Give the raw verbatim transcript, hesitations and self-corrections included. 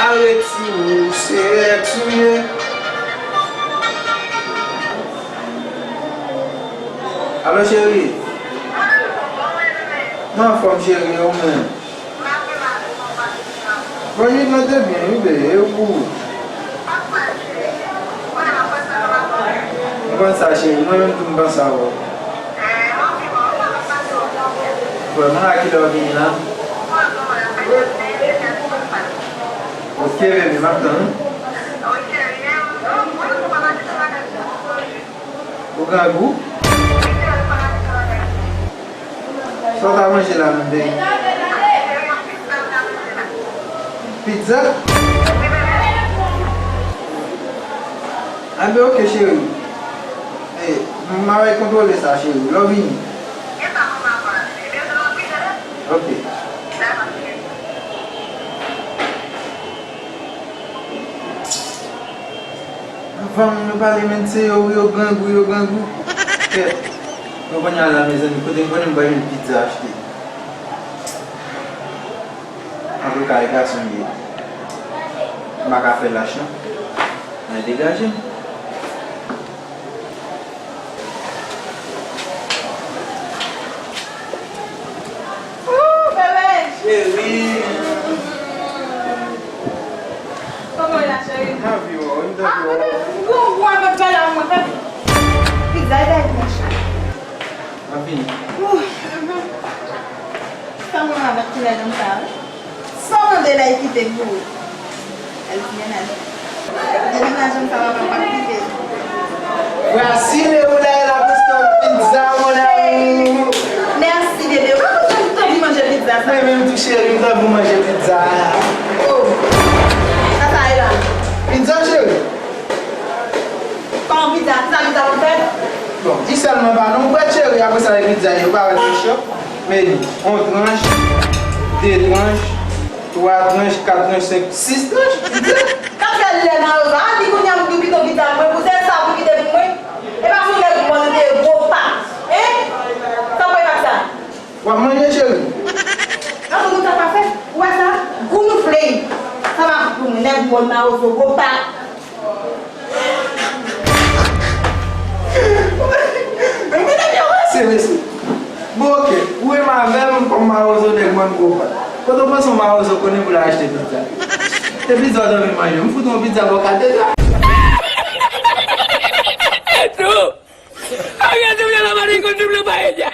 Areti ou se èks ou ye. Alo cheri. Mwen anfòm cheri, ou menm? Bon, wi, mwen te byen, wi, bebe, e ou? Mwen konn sa, cheri, mwen menm tou m panse a ou. Bon, mwen a kilè w vini la? Ok, bebe, m ap tann ou. Ou grangou? Sa w ta manje la menm, baby? Pizza? Anben, ok, cheri. E, m a bay kontwole sa, cheri. Lè w vini. Ok. Anvan moun yo pale, men se yo, yo grangou, yo grangou. Kèt. Mwen kounye a la, mezanmi, kote m konnen m pral jwenn pizza achte? Antouka, e gason m ye. M pa ka fè lach, non. Mwen degaje m. Ooh, bebe! Cheri! Kòman w ye la, cheri? M anvi wè w, m t anvi wè w. Bon, bon, bon, bon, bon, bon, bon. Pizza, e bay mwen chay. M ap vini. Ooh. Sa mwen avèk koulè nan sa, wi. Sa w mande la, e kite m pou ou. L di mennaj. Depi nan janm sa, papa pa kite. Voici le roulay la pizza, mon amour. Mèsi, bebe. Ou pa konn jan m t anvi manje pizza sa. Mwen menm tou, cheri, m t anvi manje pizza. Oh. Sa sa ye la? Pizza, cheri. Kòman pizza? Kisa pizza konn fè? Bon, di sèlman pa non, ou wè cheri, apre sa, e pizza yo, pa wè fish yo. Meni, yon tranch, de tranch, twa tranch, kat tranch, senk, sis tranch, pizza. K ap fè lè nan yo sa, a di kounye a m di w kite yon pizza pou mwen, pou sèl sa pou kite pou mwen. E pa sou nèg mwen nou te gwo pa. Hein? Sa pou e pa sa? W ap manje, cheri? Anpil nou ta pa fè. Ou wè sa? Gounoufle. Sa pa pou mwen. Nèg mwen mawozo gwo pa. Men nèg yo ranse, mesye. Bon, ok. Ou menm avè m kòm mawozo nèg mwen gwo pa. Kote w panse yon mawozo konnen pou l achte pizza? Se pizza w t anvi manje. M fout yon pizza bò katedral. Arrête de violar la mariconne, tu me lo paella.